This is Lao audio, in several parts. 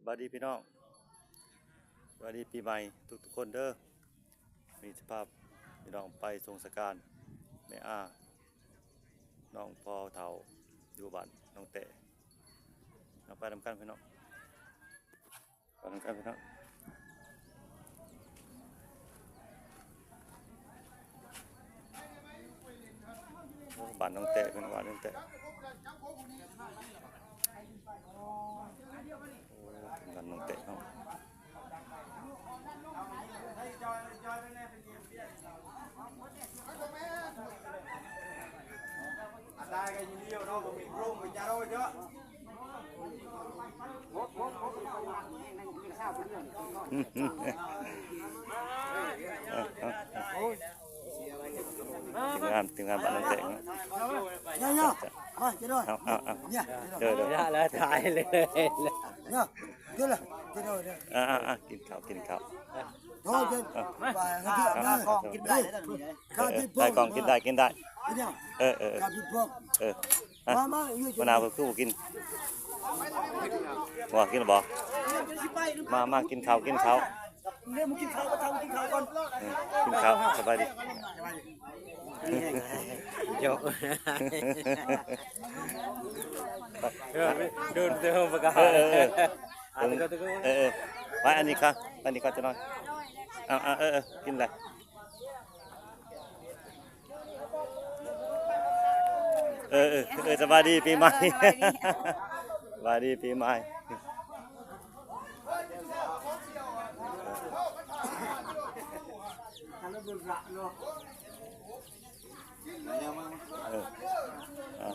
ບາຍດີພີ່ນ້ອງ ສະບາຍດີປີໃໝ່ທຸກໆຄົນເດີ. ມີສະພາບພີ່ນ້ອງໄປສົ່ງສະການແມ່ອາ ນ້ອງພໍ່ເຖົ້າ ຢູ່ບ້ານໜອງແຕະ. ເຮົາໄປນຳກັນພີ່ນ້ອງ. ໄປນຳກັນພີ່ນ້ອງ. ໂອ້ ບ້ານໜອງແຕະ ເພິ່ນວ່າໜອງແຕະ ໂອ້ ບ້ານໜອງແຕະເນາະ. ທີມງານ ທີມງານບ້ານໜອງແຕະເນາະ. ເອົາ ເອົາ ເອົາ ເດີ ເດີ ລະ ລະ ຖ່າຍເລີຍ ເນາະ. ເດີລະ ເດີ ເດີ ເດີ ອ່າ ອ່າ ອ່າ ກິນເຂົ້າ ກິນເຂົ້າ. ໂອ້ຍ ເດີ ອ່າ ໄປ ອ່າ ກິນໄດ້ ເອີ ຖ່າຍກ້ອງ ກິນໄດ້ ກິນໄດ້. ເອີ ເອີ ເອີ ເອີ ອ່ະ ມາ ມາ ຫົວໜ້າເພິ່ນຄືບໍ່ກິນ? ບໍ່ກິນບໍ່? ມາ ມາ ກິນເຂົ້າ ກິນເຂົ້າ. ເອີ ກິນເຂົ້າ ສະບາຍດີ. ໂຈະ ເດີນເດີນປະກາ ເອີ ເອີ ເອີ ເອີ ໄປ ອັນນີ້ຄ່ະ ອັນນີ້ກ່ອນຈັກໜ້ອຍ. ເອົາ ເອົາ ເອີ ເອີ ກິນລະ. ເອີ ເອີ ເອີ ສະບາຍດີປີໃໝ່ ສະບາຍດີ ສະບາຍດີປີໃໝ່. ເອີ ເອົາ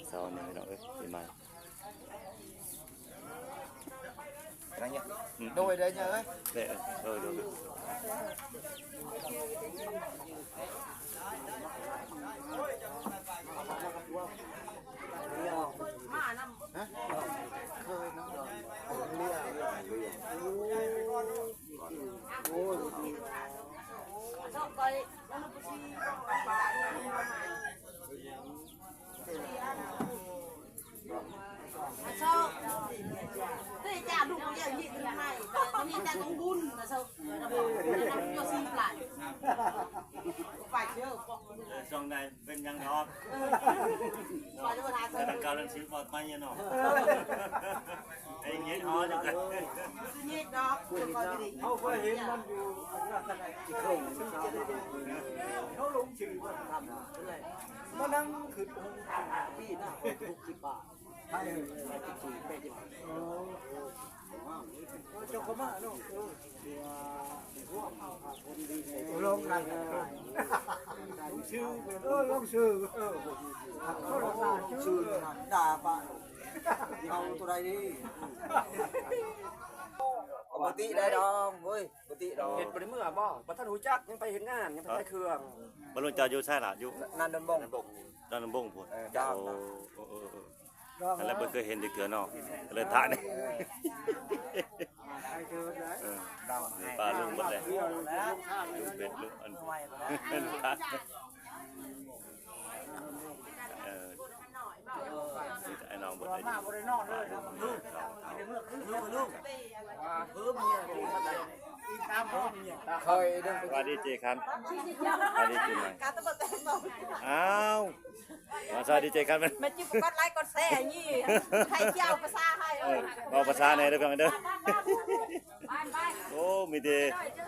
ເຊົ້ານີ້ພີ່ນ້ອງເອີຍ ປີໃໝ່. ອືມ ໂດຍ ໂດຍ ເອີຍ ໂດຍ ໂດຍ ໂດຍ. ເອີ ຊ່ວງໃດເປັນຫຍັງດອກ ເອີ ແຕ່ທາງເກົ່ານັ້ນຊິປອດໄປຢູ່ເນາະ. ເຮົາເຄີຍເຫັນມັນຢູ່ອັນນັ້ນ ເຂົາລົງຊື່ມັນທຳ ມານັ່ງຄຶດ ໂອ້ ປີໜ້າ ຫົກສິບ ປາຍ ໄປເລີຍ ໄປເລີຍ. ເອີ ເຈົ້າກໍມາເນາະ. ເອີ ລົງກັນ ລົງຊື່ ເອີ ລົງຊື່ ເອີ ຊື່ ໜ້າປະ ເອົາໂຕໃດດີ? ບໍ່ຕິໄດ້ດອກ ເວີຍ ບໍ່ຕິດອກ. ເຮັດບໍ່ໄດ້ເມືອບໍ່? ບໍ່ທັນຮູ້ຈັກ ຍັງໄປເຮັດງານ ຍັງໄປຂາຍເຄື່ອງ. ບໍ່ ລຸງເຈົ້າຢູ່ໃສລະ? ຢູ່ນາດອນບົງ ນາດອນບົງພຸ້ນ. ເອີ ເອີ ເອີ ເອີ ນັ້ນແຫຼະ ບໍ່ເຄີຍເຫັນຈັກເທື່ອເນາະ ກໍເລີຍຖາມ. ເອີ ນີ້ປ້າລຸງເບິດເລີຍ ລຸງເປັດ ລຸງອັນ ເອີ ໄອ້ນ້ອງເບິດເລີຍ. ສະບາຍດີເຈຄັນ ສະບາຍດີປີໃໝ່. ອ້າວ ສະບາຍດີເຈຄັນ ແມ່ນ ແມ່ນຈິກ ກົດໄລກົດແຊນີ້ ໃຫ້ເຈົ້າພາສາໄທ ເອີ ເວົ້າພາສາແດ່ເດີ ພີ່ນ້ອງເດີ. ໂອ້ ມີແຕ່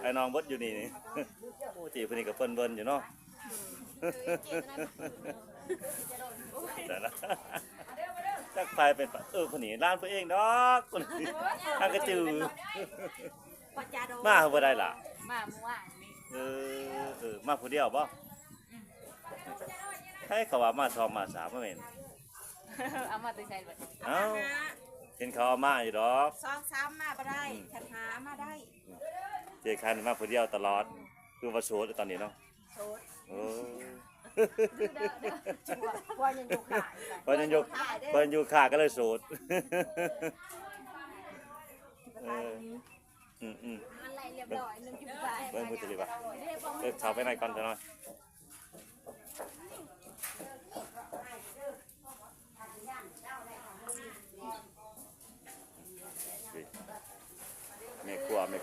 ໄອ້ນ້ອງເບິດຢູ່ນີ້. ໂອ້ ເຈຜູ້ນີ້ກໍເພິ່ນເວີ້ນຢູ່ເນາະ. ແຕ່ລະ ຈັກໃຜເປັນ ເອີ ຄົນນີ້ຫຼານເພິ່ນເອງດອກ ຄົນນີ້ ຫາກະຈື່. ມາບໍ່ໄດ້ລະ ມາມື້ວານນີ້. ເອີ ເອີ ມາຜູ້ດຽວບໍ່? ໃຜເຂົາວ່າມາສອງມາສາມ ບໍ່ແມ່ນ. ເອົາມາແຕ່ໃສບັດ? ເອົ້າ ເຫັນເຂົາເອົາມາຢູ່ດອກ ສອງສາມມາບໍ່ໄດ້. ຄັນຫາມາໄດ້. ເຈຄັນມາຜູ້ດຽວຕະຫຼອດ ຄືວ່າໂສດຕອນນີ້ເນາະ. ໂສດ. ໂອ້ ເພິ່ນຍັງຢູ່ຂ້າ ເພິ່ນຍັງຢູ່ຂ້າກໍເລີຍໂສດ. ເອີ ອືມໆ ມັນໄລ່ຮຽບຮ້ອຍ ໜຶ່ງຈຸດຫ້າ ເບິ່ງຜູ້ຈະເລີຍວ່າ ເອີ ເຂົ້າໄປໃນກ່ອນຊະໜ້ອຍ.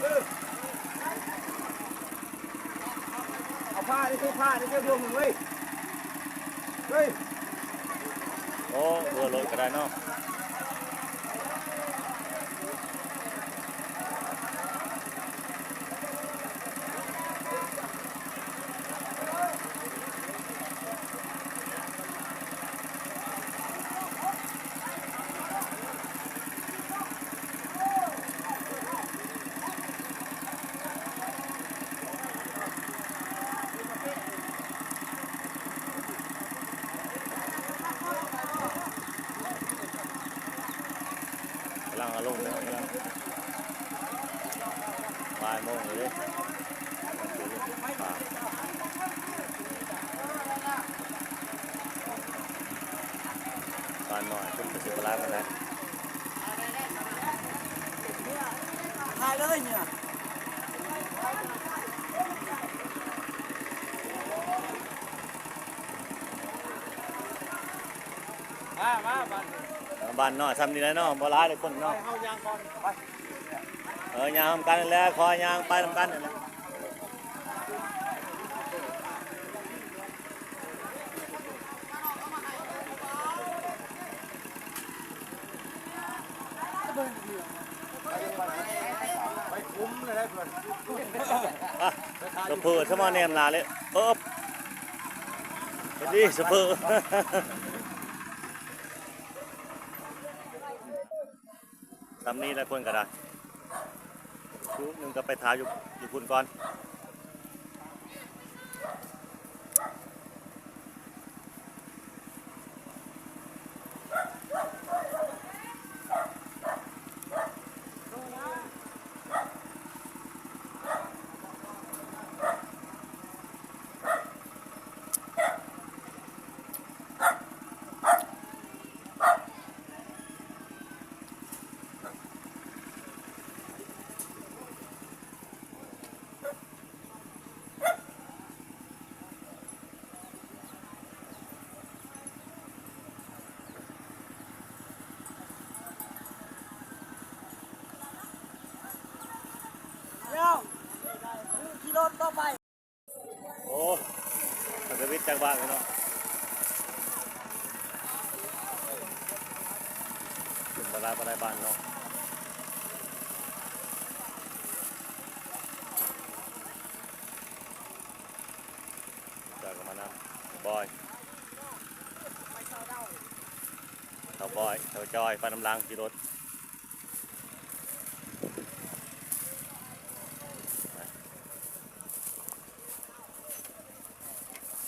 ເອີ ເອົາຜ້ານີ້ ຊື້ຜ້ານີ້ ຊື້ພວງໜຶ່ງເວີຍ ເອີ. ໂອ້ ເຮືອລົດກໍໄດ້ເນາະ. ກຳລັງເອົາລົງເດີ ກຳລັງ ບ່າຍໂມງແລ້ວເດ້. ປາ ປານ້ອຍ ເພິ່ນກໍຊິບໍ່ຫຼາຍປານໃດ. ຕາຍເລີຍນີ້ນະ ມາ ມາ ບ້ານ ບ້ານນ້ອຍຊ່ຳນີ້ແຫຼະເນາະ ບໍ່ຫຼາຍເດ້ຄົນເນາະ ເຮົາຍ່າງກ່ອນ ໄປ ເອີ ຍ່າງນຳກັນແຫຼະ ຂໍຍ່າງໄປນຳກັນຫັ້ນແຫຼະ. ໄປຄຸມເລີຍເພິ່ນ ອະ ສະເພີສະມາແນມໜ້າເລີຍ ເອີບ ສະບາຍດີສະເພີ ຊ່ຳນີ້ແຫຼະເພິ່ນກໍໄດ້ ຊຸດໜຶ່ງກໍໄປຖ້າຢູ່ ຢູ່ພຸ້ນກ່ອນ. ດຽວ ຂີ່ລົດຕໍ່ໄປ. ໂອ້ ມັນຈະວິດຈັກບ້ານເນາະ ຂຶ້ນບໍ່ໄດ້ ບໍ່ໄດ້ບ້ານເນາະ ຈອຍກໍມານຳ ບອຍ ເຖົ້າບອຍ ເຖົ້າຈອຍ ໄປນຳຫຼັງຂີ່ລົດ.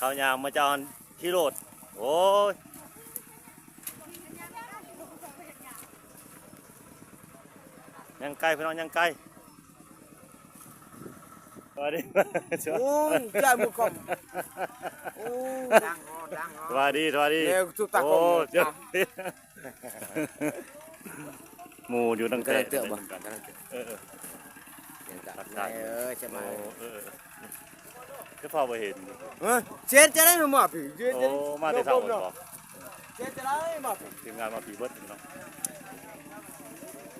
ເຂົາຍ່າງມາຈອດທີ່ລົດ ໂອ້ຍ ຍັງໄກ ພີ່ນ້ອງ ຍັງໄກ. ສະບາຍດີ ໂອ້ຍ ໃຈໝົດກ່ອນ ໂອ້ຍ ສະບາຍດີ ສະບາຍດີ ແລ້ວຈຸດຕາ ໂອ້ ໂອ້ ເຈົ້າ ໝູ່ຢູ່ຕັ້ງແຕ່ ກຳລັງເຕືອນບໍ່ ກຳລັງເຕືອນ ເອີ ເອີ ທັກທາຍ ເອີ ສະບາຍ ໂອ້ ເອີ ຄືພໍບໍ່ເຫັນ ເອີ ເຈັດຈະໄດ້ມາພີ້ ເຈັດ ໂອ້ ຈະໄດ້ ມາແຕ່ເຊົ້າບໍ່ ເຈັດຈະໄດ້ມາພີ້ ທີມງານມາພີ້ເບິດເນາະ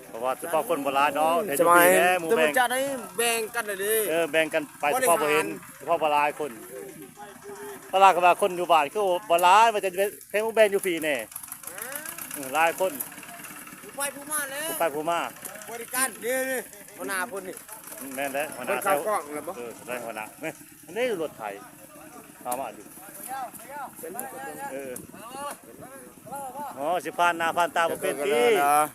ເພາະວ່າສະເພາະຄົນບໍ່ຫຼາຍເນາະ ແຕ່ຢູ່ພີ້ແຫຼະ ໝູ່ແບ່ງ ຈະໄດ້ແບ່ງກັນເດ້ ເອີ ແບ່ງກັນໄປ ສະເພາະບໍ່ເຫັນ ສະເພາະບໍ່ຫຼາຍຄົນ ປະຫຼາດກໍວ່າຄົນຢູ່ບ້ານຄືບໍ່ຫຼາຍ ວ່າຈະໄປແບ່ງ ແບ່ງຢູ່ພີ້ແດ່. ເອີ ຫຼາຍຄົນ ຜູ້ໄປຜູ້ມາແລ້ວ ຜູ້ໄປຜູ້ມາ ບໍລິການ ນີ້ ນີ້ ຫົວໜ້າເພິ່ນນີ້ ແມ່ນແຫຼະ ຫົວໜ້າ ເພິ່ນເຂົ້າກ້ອງແລ້ວບໍ່ ເອີ ໄດ້ຫົວໜ້າ ອັນນີ້ລົດໄຖເຂົ້າມາຢູ່ ເອີ ອໍ ຊິຜ່ານໜ້າຜ່ານຕາບໍ່ເປັນຕິ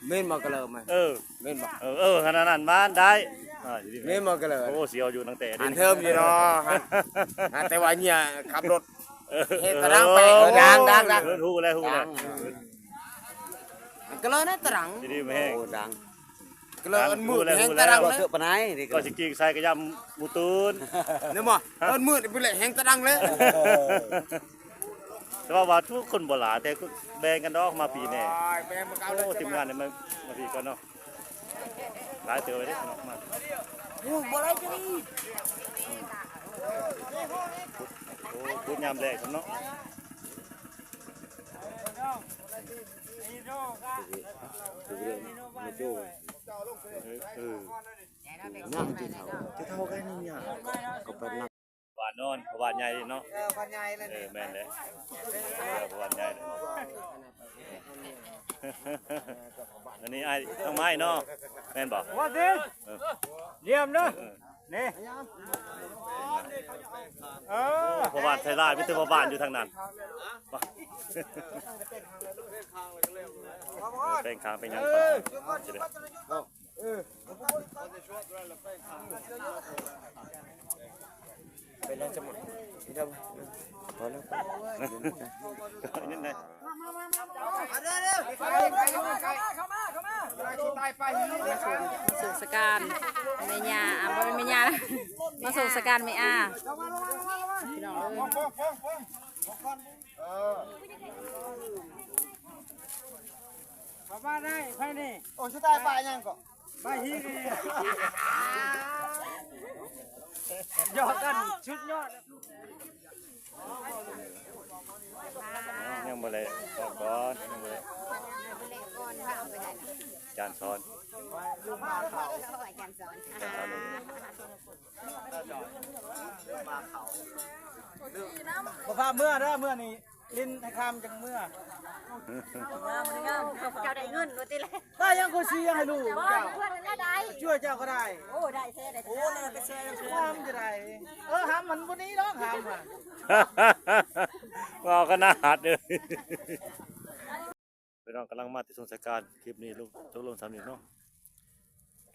ແມ່ນບໍ່ກະເລີມ ເອີ ແມ່ນບໍ່ ເອີ ເອີ ຂະໜາດນັ້ນມາໄດ້ ເອີ ແມ່ນບໍ່ກະເລີມ ໂອ້ ສຽວຢູ່ຕັ້ງແຕ່ ອ່ານເທີມຢູ່ເນາະ ຫາແຕ່ວ່າເຫຍື່ອຂັບລົດ ເອີ ເຮັດຕາດາງໄປ ເອີ ດັງ ດັງ ດັງ ເອີ ຮູ້ແລ້ວ ຮູ້ແລ້ວ ດັງ ກະເລີນຕາດາງ ດີໆ ແຮງ ໂອ້ ດັງ ກະເລີນມືດແຮງຕາດາງເລີຍ ເກີບປານໃດ ກໍຊິກິງໃສ່ກະຍາມໝູ່ຕື່ນ ເຫັນບໍ່ ເອີ ມືດພຸ້ນແຫຼະແຮງຕາດາງເລີຍ ແຕ່ວ່າ ວ່າທຸກຄົນບໍ່ຫຼາຍ ແຕ່ແບ່ງກັນດອກມາພີ້ແດ່ ໂອ້ຍ ແບ່ງບໍ່ເອົາເລີຍ ໂອ້ ທີມງານນີ້ມາ ມາພີ້ກ່ອນເນາະ. ຫຼາຍເຕີບເດ້ເນາະ ມາ ໂອ້ຍ ບໍ່ໄດ້ຈະດີ ໂອ້ ຂຸດຍາມແລງເນາະ ເອີ ເອີ ຍ່າງທີ່ເຖົ້າ ທີ່ເຖົ້າກັນນີ້ຍາກ ກໍໄປ ບ້ານໂນ້ນ ບ້ານໃຫຍ່ເນາະ ເອີ ບ້ານໃຫຍ່ແລ້ວ ເອີ ນີ້ ແມ່ນແຫຼະ ເອີ ບ້ານໃຫຍ່ ອັນນີ້ອ້າຍນ້ອງໄມ້ເນາະ ແມ່ນບໍ່ ວ່າຊິ ເອີ ຢ້ຽມເດີ ເອີ ນີ້ ເອີ ໂອ້ ພໍ່ບ້ານໄທລາວ ມີແຕ່ພໍ່ບ້ານຢູ່ທາງນັ້ນ ແປງຄາງແປງຫຍັງ ເອີ ເປັນແລ້ວຈະໝົດ ພໍແລ້ວ ມາສົ່ງສະການແມ່ຍ່າ ອ່າ ບໍ່ແມ່ນແມ່ຍ່າ ມາສົ່ງສະການແມ່ອາ ພີ່ນ້ອງເອີຍ ເຂົ້າມາໄດ້ ໃຜນີ້ ໂອ້ ຊິຕາຍປາຫຍັງເກາະ ໄປຮີດ ຢອກກັນສຸດຍອດ. ຍັງບໍ່ໄດ້ ອອກກ່ອນ ຍັງບໍ່ໄດ້ ອາຈານສອນ ອາຈານສອນ. ບໍ່ພາເມືອເດີ ເມືອນີ້ຫຼິ້ນໃຫ້ຄ່ຳຈັ່ງເມືອ. ເຈົ້າໄດ້ເງິນວ່າຕິແລະ ໄດ້ຫຍັງກໍຊິໃຫ້ລູກເຈົ້າ ເພື່ອນນັ້ນລະໄດ້ ຊ່ວຍເຈົ້າກໍໄດ້. ໂອ້ ໄດ້ແທ້ ໄດ້ແທ້ ໂອ້ ແລ້ວກໍແຊນຳ ຫ້າມຈະໄດ້ ເອີ ຫ້າມມັນບໍ່ໜີດອກ ຫ້າມ ເວົ້າຂະໜາດເລີຍ. ພີ່ນ້ອງກຳລັງມາແຕ່ສະໂມງສາການ ຄລິບນີ້ລົງ ຕົກລົງສ່ຳນີ້ເນາະ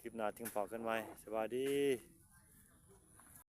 ຄລິບໜ້າຈຶ່ງພໍ້ກັນໃໝ່ ສະບາຍດີ.